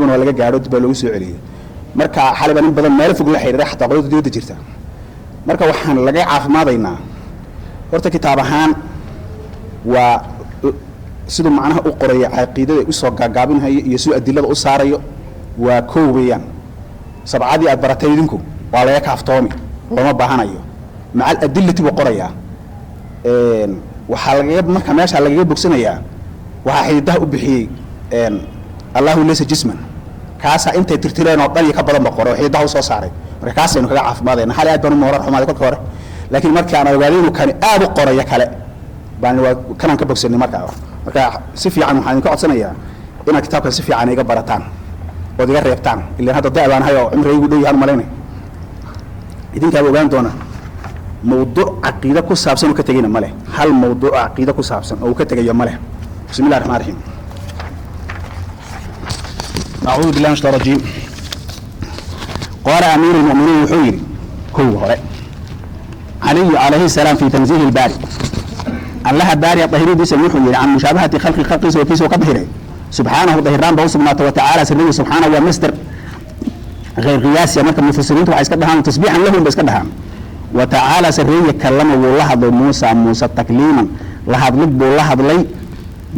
Dambena waa laga gaadho, dib baa loogu soo celiyey. Marka xalay baan in badan meelo fog la xiriiray, xataa qolada dibadda jirta. Marka waxaan laga caafimaadaynaa horta kitaab ahaan waa siduu macnaha u qoraya, caqiidada usoo gaagaabinhayo iyo siduu adilada u saarayo, waa kow weeyaan. Sabcadii aad baratay idinku waa laga kaaftoomi, looma baahanayo. Macal adilati buu qorayaa. Waxaa lagaga marka meeshaa lagaga bogsanayaa, waxaa xididaha u bixiyey "Allahu laysa jisman", kaasaa intay tirtireen oo dhan iyo ka badan ba qoray oo xididaha usoo saaray. Marka kaasaynu kaga caafimaadayna. Xalay aad baan u moorar xumaaday kolka hore, laakiin markii aan ogaaday inuu kani aad u qorayo kale baan waa kanaan ka bogsanay. Marka si fiican waxaan idinka codsanayaa inaad kitaabkan si fiican iga barataan ood iga reebtaan, ilaan hadda da' baan ahay oo cumrigaygu dhow yahaan malaynay. Idinkaaba ogaan doona, mawduuc caqiide ku saabsan oo ka tegayna ma leh, hal mawduuc caqiide ku saabsan oo uu ka tegayo ma leh. Bismi illahi raxmaan raxiim. Acuudu billahi min shaitaan rajiim. Qaala amiiru lmu'miniin, wuxuu yidhi kowga hore Caliyu calayhi salaam fi tanziihi lbaari, Allaha baariya dahiridiisa, wuxuu yidhi can mushaabahati khalqi, khalqiisa oo kiisa oo ka dahiray, subxaanahu, dahiraan ba u sugnaata, wa tacaala sirrihi. Subxaana waa masder غير qiyaasiya. Marka mufasiriintu waxay iska dhahaan tasbiixan lahum ba iska dhahaan. Wa tacaala sarreeye, kallama, wuu la hadlay Muusa, Muuse, takliiman, la hadlid buu la hadlay.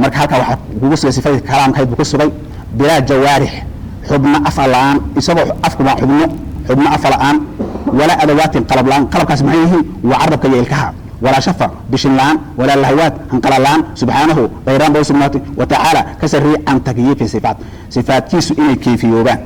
Marka halkaa waxaa kugu sugay sifadii kalaamkahayd buu ku sugay, bilaa jawaarix, xubno afa la-aan, isagoo afku waa xubno, xubno afa la-aan, walaa adawaatin, qalab la-aan. Qalabkaas maxay yihiin? Waa carabka iyo ilkaha. Walaa shafa, bishin la-aan, walaa lahawaat, hanqala la-aan. Subxaanahu, dayraan ba u sugnaatay, wa tacaala ka sarreeye, can takyiifi sifaat, sifaatkiisu inay kayfiyoobaan.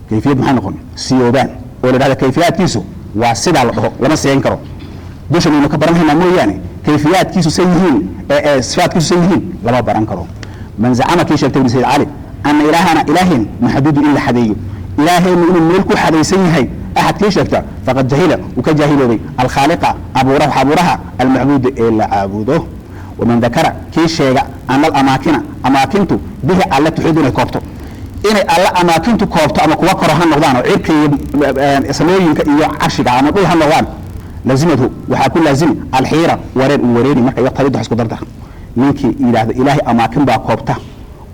Kayfiyad maxay noqon? Siyoobaan oo la dhahda kayfiyaadkiisu waa sidaa la dhaho, lama siyan karo. Dushan aynu ka baran haynaa mooyaane, kayfiyaadkiisu say yihiin, sifaatkiisu say yihiin lama baran karo. Man zacama, kii sheegtay, ibn Sayd Cali, ana ilaahana, ilaahin, maxduudu, in la xadeeyo, ilaahaynu inuu meel ku xadaysan yahay axad kii sheegta, faqad jahila, uu ka jaahiloobay, alkhaaliqa, abuuraha, abuuraha, almacbuuda, ee la caabudo. Waman dakara, kii sheega, ana alamaakina, amaakintu, bihi, alle, tuxiidu, inay koobto, inay Alle amaakintu koobto, ama kuwa koro ha noqdaan oo cirka iyo samooyinka iyo carshiga ama dhul ha noqdaan, lazimathu, waxaa ku laazimi, alxiira, wareer uu wareeri. Marka iyo talid wax isku dardar, ninkii yidhaahdo Ilaahay amaakin baa koobta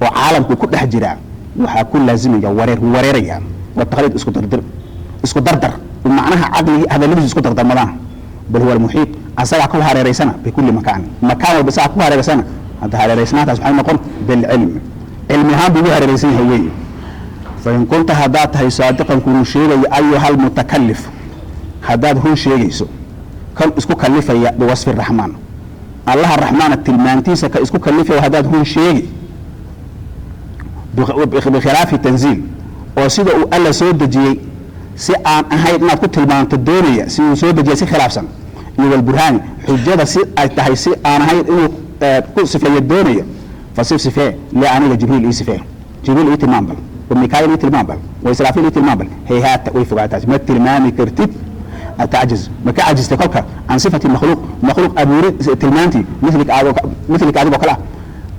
oo caalamku ku dhex jiraa, waxaa ku laazimaya wareer, wuu wareeraya. Waa taqliid, isku dardir, isku dardar, macnaha caqligii hadalladiisu isku dardarmadaan. Bal huwa almuxiit, asagaa ku hareereysana, bikulli makaan, makaan walba isagaa ku hareereysana. Hadda hareereysnaantaas waxay noqon bilcilmi, cilmi ahaan buu ugu hareereysan yahay weeye. Fain kunta, haddaad tahay, saadiqan, kunu sheegayo, ayuha almutakalif, haddaad run sheegayso, kan isku kalifaya, biwasfi raxmaan, Allaha raxmaana tilmaantiisa ka isku kalifaya, haddaad run sheegi, bikhilaafi tanziil, oo sida uu Alla soo dejiyey si aan ahayn inaad ku tilmaanto doonaya, si uu soo dejiyay si khilaafsan, iyo walburhaani, xujada si ay tahay si aan ahayn inuu ku sifeeyo doonaya, fasif, sifee, li, aniga, Jibriil ii sifee, Jibriil ii tilmaam bal, wa Mikaayil ii tilmaam bal, wa Israafiil ii tilmaam bal. Hayhaata, way fogaataas, ma tilmaami kartid. Atacjiz, ma ka cajistay kolka, can sifati makhluuq, makhluuq abuuri tilmaantii, milika, milika, adigoo kale ah?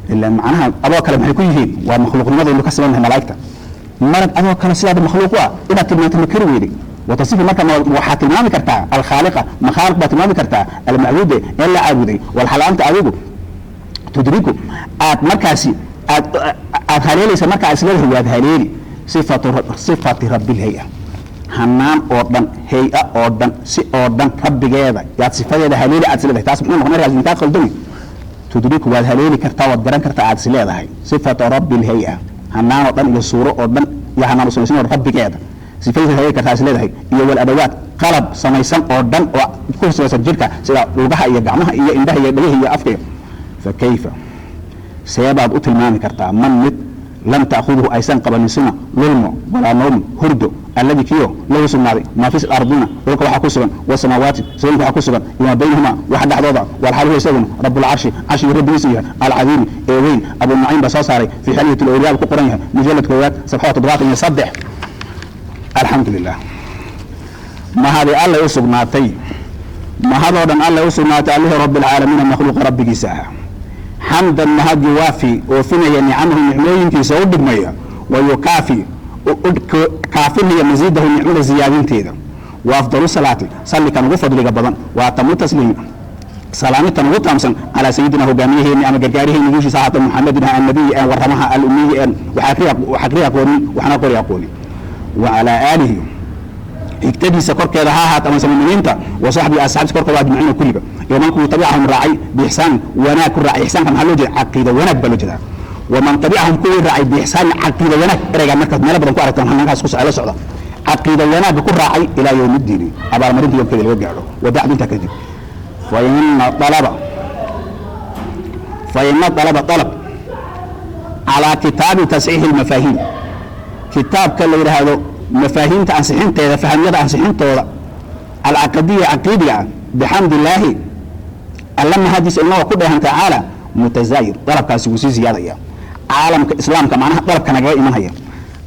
Ila macnaha adoo kale maxay ku yihiin? Waa makhluuqnimadaynu ka simannahay malaa'igta. Marag adoo kale sidaada makhluuq u ah inaad tilmaanto ma kari weyday? Watasifu, marka waxaad tilmaami kartaa, alkhaaliqa, makhaaliq baad tilmaami kartaa, almacbuude, ee la caabuday, walxalaanta adigu tudriku, aad markaasi aad haleelaysa, markaa isleedahay waad haleeli, sifati rabbilhay-a, hanaan oo dhan, hay-a oo dhan, si oo dhan rabbigeeda yaad sifadeeda haleeli aad isleedahay. Taas muxuu noqon markaas? Intaa khaldami. Tudriku, waad haleeli kartaa, waad garan kartaa aad is leedahay, sifata rabbilhay-a, hanaan oo dhan iyo suuro oo dhan iyo hanaan u samaysan oo rabbigeeda sifadiisa haleeli kartaa is leedahay, iyo waladawaat, qalab samaysan oo dhan oo ku samaysan jirka, sida lugaha iyo gacmaha iyo indhaha iyo dhagaha iyo afka. Fa kayfa, seebaad u tilmaami kartaa, man mid lam ta'khudhu, aysan qabanin, sina, lulmo, walaa nawmun, hurdo, alladii, kiyo, lahu sugnaaday, maa fi ardina, dhulka waxaa ku sugan, wasamaawaati, samooyinka waxaa ku sugan, iyo maa baynahuma, waxa dhexdooda, walxaal huwa isaguna rabbulcarshi, carshiga rabbigiisu yahay, alcadiimi, ee weyn? Abu Nucaym baa soo saaray, fi xilyat lawliyaa ku qoran yahay, mujalad koowaad, safxada 73. Alxamdu lilah, mahadi Allay u sugnaatay, mahadoo dhan Allay u sugnaatay, allihii rabbilcaalamiina, makhluuqa rabbigiisa ahaa. Xamdan, mahad, yuwaafi, oofinaya, nicamahu, nicmooyinkiisa u dhigmaya, wa yukaafi, kaafinaya, masiidahu, nicmada ziyaadinteeda. Wa afdalu salaati, salli kan ugu fadliga badan, wa atamu tasliimi. Salaamitan ugu taamsan calaa sayidina, hogaamiyaheeni ama gargaariheeni, guushiisa ahaata, Muxamedin, annabiyi, een warramaha, alumiyi, een wax akri aqoonin waxna qori aqoonin, wa calaa aalihi, xigtadiisa korkeeda ha ahaata, amase muminiinta, wa saxbihi, asxaabtiisa korkooda, ajmaciina, kulliba, iyo man kuwii tabicahum raacay, biixsaanin, wanaag ku raacay. Ixsaanka maxaa loo jeeda? Caqiida wanaag baa loo jeedaa. Waman tabicahum, kuwii raacay, biixsaanin, caqiida wanaag. Ereygaa markaad meelo badan ku aragtaan, halkaas ku la socda, caqiida wanaagga ku raacay, ilaa yowmi ddiini, abaalmarinta yoomkeeda laga gaadho. Wa bacdu, intaa kadib, faina alaba alab calaa kitaabi tasxiixi almafaahiim, kitaabka la yidhaahdo mafaahiimta ansixinteeda, fahamyada ansixintooda, alcaqadiya, caqiidiga ah, bixamdi illaahi, alla mahadiisa inagoo ku dheehan, tacaala, mutazaayid, dalabkaasi wuu sii ziyaadaya. Caalamka Islaamka macnaha dalabka nagaga imanhaya,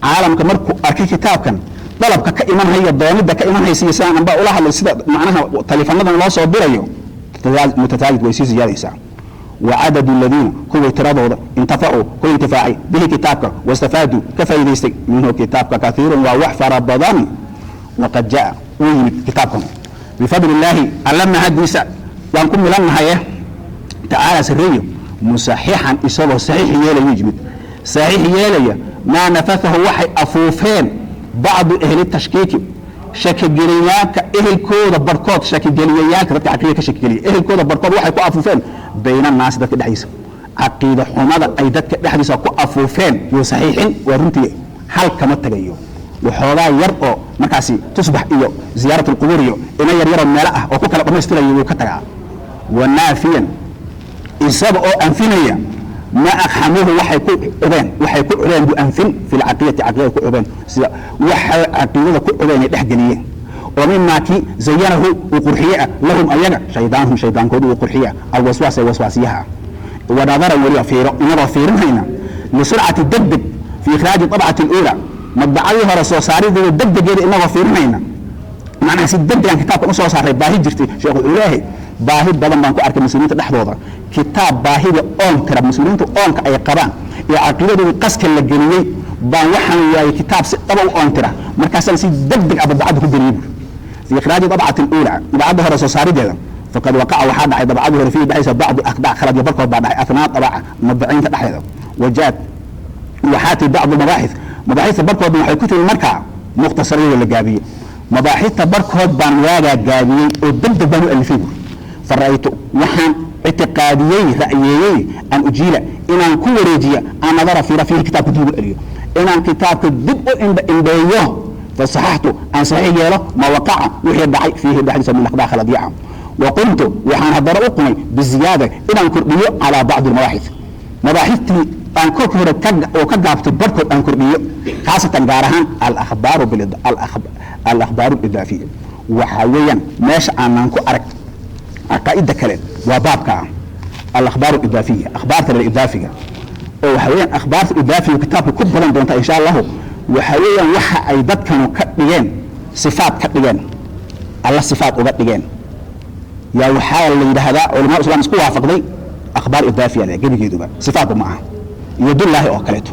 caalamka markuu arkay kitaabkan, dalabka ka imanhaya, doonida ka imanhaysa, iyo sidaan anba ula hadlay, sida macnaha taleefanadan loo soo dirayo, mutataayid, way sii ziyaadaysaa. Wacadadu aladiina, kuwii tiradooda, intafacuu, ku intifaacay, bihi kitaabka, wastafaaduu, ka faa'iidaystay, minhu kitaabka, kaiirun, waa wax fara badan. Waqad jaa, wuu yimid kitaabkan, bifadli illaahi, alla mahadiisa waan ku milannahaye, tacaala, sarreeyo, musaxixan, isagoo saxiix yeelayu yimid, saxiix yeelaya maa nafathahu, waxay afuufeen, bacdu ehli tashkiiki, shakigeliyaalka ehelkooda barkood, shakigeliyayaalka dadka caqiida ka shakigeliya ehelkooda barkood waxay ku afuufeen, bayna annaasi, dadka dhexdiisa, caqiida xumada ay dadka dhexdiisa ku afuufeen yuu saxiixin. Waa runtii, hal kama tagayo, waxoogaa yar oo markaasi tusbax iyo ziyaarat alqubuur iyo ina yar yaroo meelo ah oo ku kala dhammaystirayo wuu ka tagaa. Wanaafiyan, isaga oo anfinaya, ma aqxamuuhu, waxay ku cubeen, waxay ku cubeen buu anfin, fi lcaqiidati, caqiidada ku cubeen, sida waxay caqiidada ku cubeen ay dhex geliyeen, oo mimaa kii zayanahu, uu qurxiye ah, lahum ayaga, shaydaanuhum, shaydaankoodu uu qurxiye ah, alwaswaas, ee waswaasiyaha ah. Wanadaran, weliba fiiro, inagoo fiirinayna, lisurcati, degdeg, fi ikhraaji dabcati aluula, madbacadii hore soo saarideeda degdegeeda inagoo fiirinayna, macnaha si degdegan kitaabkan usoo saaray, baahi jirtay. Sheekh wuxuu leeyahay, baahi badan baan ku arkay muslimiinta dhexdooda, kitaab baahida oon tira muslimiintu oonka ay qabaan iyo caqiidadooda qaska la geliyey baan waxaan waayey kitaab si dhaba u oon tira, markaasaan si degdeg ah madbacadda ku geliyey buuri. Fi ikhraaji dabcati aluula, madbacadda hore soo saarideeda, faqad waqaca, waxaa dhacay, dabcadii hore, fiihi dhexdiisa, bacdu aqdac, khaladyo barkood baa dhacay, athnaa dabaca, madbaciinta dhexdeeda. Wajaad, waxaa tii, bacdu mabaaxith, mabaaxithta barkoodna waxay ku timi markaa mukhtasariyadoo la gaabiyey. Mabaaxithta barkood baan waagaa gaabiyey oo degdeg baan u alifay buuri. Fara'aytu, waxaan ictiqaadiyey, ra'yeeyey, an ujiila, inaan ku wareejiya, an nadara, fiira, fiihi kitaabka dib ugu celiyo, inaan kitaabka dib u indha indheeyo. Fasaxaxtu, aan saxiix yeelo, ma waqaca, wixii dhacay, fiihi dhexdiisa, min aqdaa, khaladyaca. Wa qumtu, waxaan haddana u qumay, biziyaada, inaan kordhiyo, calaa bacdi almabaaxith, mabaaxithtii aan kolka hore oo ka gaabtay barkood aan kordhiyo, khaasatan, gaar ahaan, alakhbaaru alidaafiya. Waxaa weeyaan meesha aanan ku arag caqaa'idda kale waa baabka ah alakhbaaru alidaafiya, akhbaarta idaafiga, oo waxa weeyaan akhbaarta idaafiga kitaabka ku badan doonta insha Allahu. Waxa weeyaan waxa ay dadkanu ka dhigeen sifaat, ka dhigeen alla sifaat uga dhigeen, yaa waxaa la yidhaahdaa, culamada islam isku waafaqday, akhbaar idaafiya la gebigeeduba, sifaatba ma aha. Yadullaahi oo kaleeto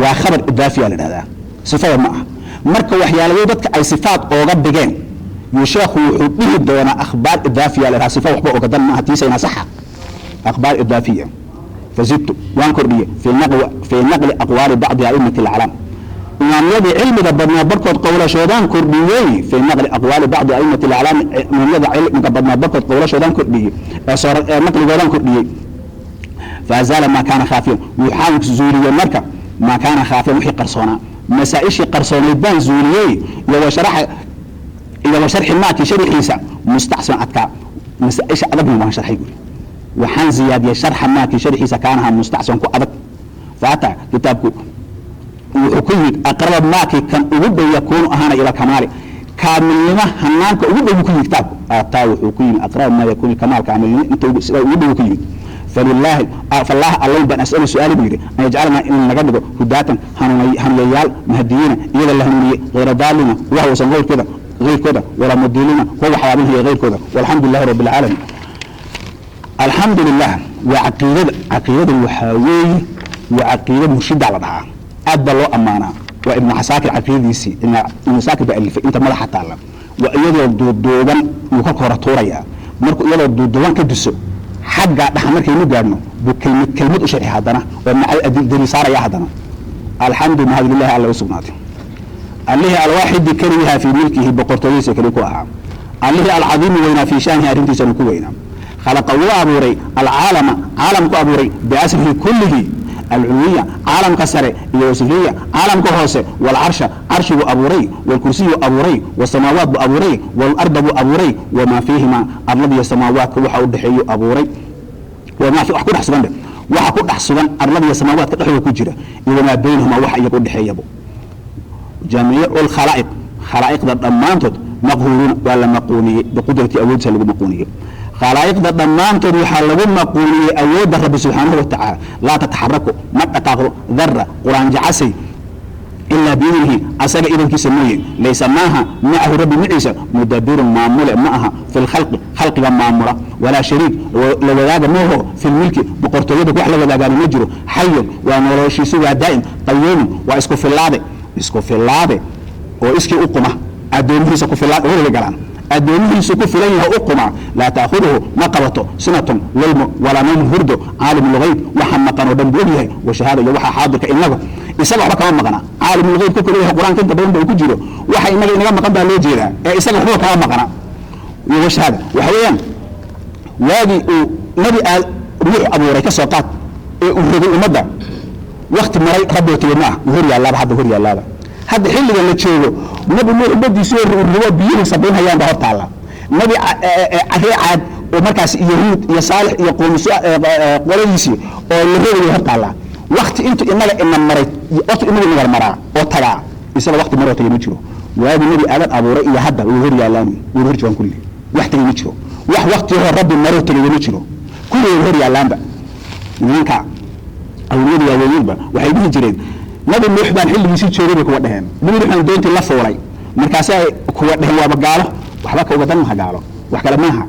waa khabar idaafiya la yidhahdaa, sifada ma aha. Marka waxyaalayo dadka ay sifaat ooga dhigeen yuu sheekhu wuxuu dhihi doonaa akhbaar idaafiya la yidhaha, sifa waxba oga dan maaha, tiisayna saxa akhbaar idaafiya. Fazidtu, waan kordhiyey, fii naqli aqwaali bacdi a'immati alaclaam, imaamyadii cilmiga badnaa barkood qowlashoodaan kordhiyey. Fii naqli aqwaali bacdi a'immati alaclaam, imaamyada cilmiga badnaa barkood qowlashoodaan kordhiyey, ee naqligoodaan kordhiyey. Faazaala maa kaana khaafiyan, waxaan zuuliyey marka, maa kaana khaafiyan, wixii qarsoonaa, masaa-ishii qarsoonayd baan zuuliyey, iyo wa sharaxa, iyo wa sharxi maakii sharixiisa, mustacsan, adkaa, masaa-isha adagna waan sharxay guri. Waxaan ziyaadiyey sharxa maakii sharixiisa, kaanaha mustacsan, ku adag. Faata, kitaabku wuxuu ku yimid, aqraba maakii, kan ugu dhow, yakuunu, ahaana, ila kamaali, kaamilnimo, hanaanka ugu dhow buu ku yimid kitaabku. Ataa, wuxuu ku yimid, aqraba maa yakuunu kamaal, kaamilnimo inta sida ugu dhow ku yimid. Falilaahi, fallaah, allayn baan as'alu, su'aali buu yidhi, an yajcalnaa, inuu naga dhigo, hudaatan, hanuuniyayaal, mahdiyiina, iyaga la hanuuniyey, hayra daalina, kuwa hawsan keyrkooda, walaa mudiliina, kuwa waxyaabinhaya keyrkooda. Walxamdu lilahi rabbi alcaalamiin. Alxamdu lilah. Waa caqiidada. Caqiidada waxaa weeye waa caqiida murshida la dhahaa, aad baa loo ammaanaa. Waa Ibnu Casaakir caqiidadiisii, Ibnu Casaakir baa alifay, inta madaxa taalla waa iyadoo duuduuban yuu kolka hore tuurayaa. Markuu iyadoo duuduban ka duso, xaggaa dhaxa markaynu gaadhno buu kelmad kelmad u sharxi haddana oo maca daliil saaraya haddana. Alxamdu, mahad, lilahi, alla u sugnaatay, allihii alwaaxidi, keliyaha, fii milkihi, boqortooyadiisa keli ku ahaa, allihii alcadiimi, weynaa, fii shaanihi, arrintiisana ku weynaa. Khalaqa, wuu abuuray, alcaalama, caalamku abuuray, biasrihi kullihi, alculwiya, caalamka sare, iyo wasufliya, caalamka hoose, walcarsha, carshigu abuuray, walkursiyu abuuray, wasamaawaat buu abuuray, walarda buu abuuray, wamaa fiihima, arladiyo samaawaadka waxa u dhexeeyu abuuray, wamaa wax ku dhex sugan dhe, waxa ku dhex sugan arladiyo samaawaadka dhexdooda ku jira, iyo wamaa baynahumaa, waxa iyaga u dhexeeyabo. Jamiicu alkhalaa'iq, khalaa'iqda dhammaantood, maqhuuruuna, waa la maquuniyey, biqudrati, awooddiisa lagu maquuniyey. Khalaa'iqda dhammaantood waxaa lagu maquuniyey awoodda Rabbi subxaanahu watacaala. Laa tataxaraku, ma dhaqaaqdo, dara, quraanjacasay, ilaa biidnihi, asaga idankiisa mooye. Laysa, maaha, macahu, Rabbi maciisa, mudabirun, maamule ma aha, fi lkhalqi, khalqiga maamula, walaa shariik, la wadaaga maaho, fi lmilki, boqortooyada wax la wadaagaana ma jiro. Xayun, waa noloshiisu waa daa'im, qayuumun, waa isku fillaade, isku fillaade oo iskii u quma, addoomihiisa ku fillaad weliga galaan, addoomihiisu ku filan yahay, u quma. Laa ta'khuduhu, ma qabato, sinatun, lulmo, walaa nawmun, hurdo. Caalim lgayb, waxa maqan oo dhan buu og yahay, washahaada, iyo waxa xaadirka. Inaga isaga waxba kama maqna. Caalim lgayb ku kale yahay, Qur-aanka inta badan ba uu ku jiro, waxa inaga inaga maqan baa loo jeedaa ee isaga waxba kama maqna. Iyo washahaada waxa weeyaan waagii uu Nabi aad Nuux abuuray ka soo qaad ee uu rogay ummadda, wakti maray Rabbi oo tegey ma ah, hor yaalaaba hadda, hor yaalaaba hadda xilligan la joogo. Nabi Nuux ummadiisi oo rogo biyuhu sabaynhayaan baa hor taalla. Nabi ree Caad oo markaas iyo Huud iyo Saalix iyo qoomis qoladiisii oo la rogayay hor taalla. Wakti intu inaga ina maray, wakti inaga inaga maraa oo tagaa, isaga wakti maroo tagay ma jiro. Waagii Nabi Aadan abuuray iyo hadda way hor yaalaan, way hor joogaan kulli, wax tagay ma jiro. Wax wakti hor Rabbi maroo tagay ma jiro, kulli way hor yaalaanba. Nimanka awliyada waaweynba waxay dhihi jireen Nabi Nuux baan xilligiisii joogay bay kuwa dheheen. Nabi Nuux baan doontii la fuulay, markaasay kuwa dheheen waaba gaalo. Waxba ka uga dan maha gaalo, wax kale maaha.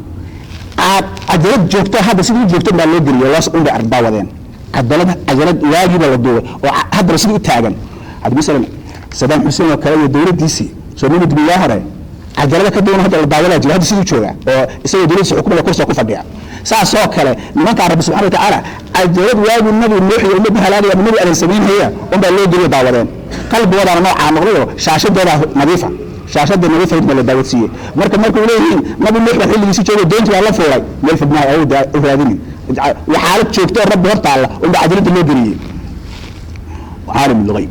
Cajalad joogto hadda sidii u joogto baa loo geliyo loos un bay ardaawadeen. Cadalad, cajalad waagii baa la duubay oo haddana sidii u taagan. Hadda masalan Saddam Xuseen oo kale iyo dowladdiisii soo mama dumiyaa hore, cajalada ka duwan hadda la daawadaa jira, hadda siduu joogaa oo isagoo dowladdiisa xukumada kursiga ku fadhiya. Saasoo kale nimankaa Rabbi subxana watacaala cajalad waagii Nabi Nuux iyo ummadda halaagaya ama Nabi Aadan samaynhaya unbaa loo geliyo, daawadeen. Qalbigoodaana noocaa noqdayoo shaashadoodaa nadiifa, shaashadii nadiifayd baa la daawadsiiyey. Marka markuu leeyihiin Nabi Nuux baa xilligiisi joogay, doontii baa la fuulay, meel fog maaha u raadinin, xaalad joogto oo Rabbi hor taalla unbaa cajalada loo geliyey. Caalim lgayb,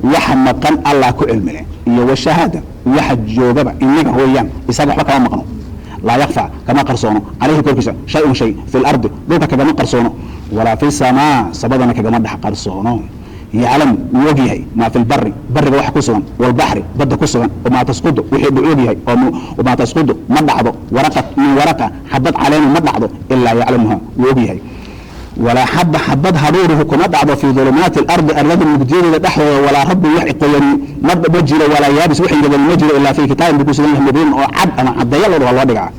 waxa maqan Allah ku cilmi leh, iyo washahaada, waxa joogaba inaga weeyaan, isaga waxba kama maqno. Laa yakfa, kama qarsoono, calayhi, korkiisa, shay-un, shay, fi lardi, dhulka kagama qarsoono, walaa fi samaa, samadana kagama dhex qarsoono. Yaclam, wuu og yahay, maa fi lbari, bariga waxa ku sugan, walbaxri, badda ku sugan, wamaa tasqudu, wixii buu og yahay, wamaa tasqudu, ma dhacdo, waraqa min waraqa, xabad caleenu ma dhacdo, ilaa yaclamuha, wuu og yahay. Walaa xaba, xabad hadhuuruhu kuma dhacdo, fii dulumaati alardi, arlada mugdiyadeeda dhexdooda, walaa rabbi, wax qoyani ma jiro, walaa yaabis, wax ingegani ma jiro, ilaa fii kitaabin buu ku sugan yahay, mubiin, oo cad ama caddeeya loo loo dhigaa.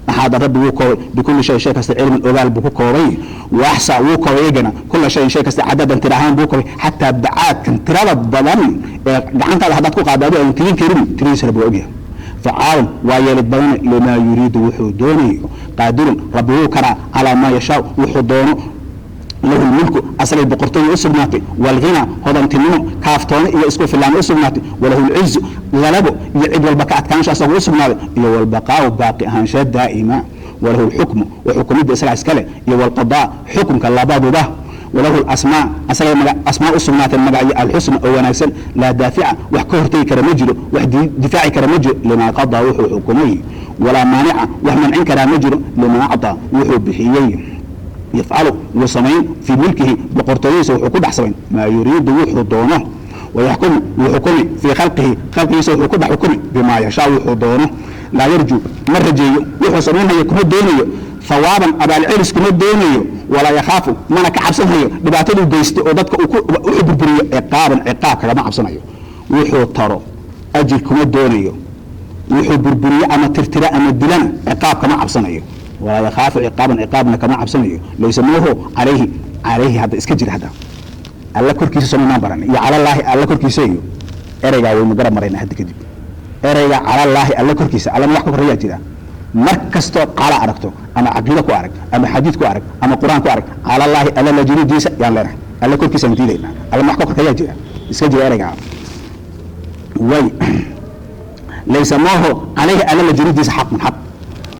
Axaada, Rabbi wuu koobay, bikulli shay, shay kasta, cilmin, ogaal buu ku koobay. Waaxsa, wuu koobay iyagana, kulla shayin, shay kasta, cadadan, tira ahaan buu koobay. Xataa bacaadkan tirada badan ee gacantaada haddaad ku qaaddo adu aan tirin karin, tiradiisa Rabbi waa ogyahay. Facaalun, waa yeelid badan, limaa yuriidu, wuxuu doonayo. Qaadirun, Rabbi wuu karaa, calaa maa yashaa, wuxuu doono. Lahu lmulku, asagay boqortooya u sugnaatay, waalghinaa, hodantinimo, kaaftoone iyo isku filaan u sugnaatay, walahu lcizu, galabo iyo cid walba ka adkaansha asagoo u sugnaaday, iyo walbaqaau, baaqi ahaansha daa'ima. Walahu lxukmu, wa xukumidda isagaa iskale, iyo walqadaa, xukumka labaduba. Walahu lasmaa, asagay asmaa u sugnaatay, magacyo, alxusna, oo wanaagsan. Laa daafica, wax ka hortegi kara ma jiro, wax difaaci kara ma jiro, limaa qadaa, wuxuu xukumay, walaa maanica, wax mancin karaa ma jiro, limaa acطaa, wuxuu bixiyey. Yafcalu, wuu samayn, fii mulkihi, boqortooyadiisa wuxuu ku dhex samayn, maa yuriidu, wuxuu doono. Wayaxkumu, wuu xukumi, fii khalqihi, khalqigiisa wuxuu ku dhex xukumi, bimaa yashaa, wuxuu doono. Laa yarju, ma rajeeyo, wuxuu samaynhayo kuma doonayo, hawaaban, abaalcelis kuma doonayo, walaa yakhaafu, mana ka cabsanhayo dhibaataduu geysto oo dadka wuxuu burburiyo, ciqaaban, ciqaab kagama cabsanayo. Wuxuu taro ajir kuma doonayo, wuxuu burburiyo ama tirtiro ama dilana ciqaab kama cabsanayo. Walaa yakhaafu ciqaaban, ciqaabna kama cabsanayo. Laysa maahu calayhi, calayhi hadda iska jira, hadda Alla korkiisa somaynaan baranay, iyo calallaahi, Alla korkiisa, iyo ereygaa waynu garab marayna hadda kadib. Ereyga calallaahi, Alla korkiisa, Allana wax ka korreeyaa jira. Mar kastoo qaala aragto, ama caqiida ku arag, ama xadiid ku arag, ama qur-aan ku arag, cala allaahi, alla la jiridiisa yaan leenahay. Alla korkiisaan diidaynaa. Alla max ka korkayaa jira? Iska jira ereygaa way. Laysa maaho calayhi, alla la jiridiisa, xaqun xaq.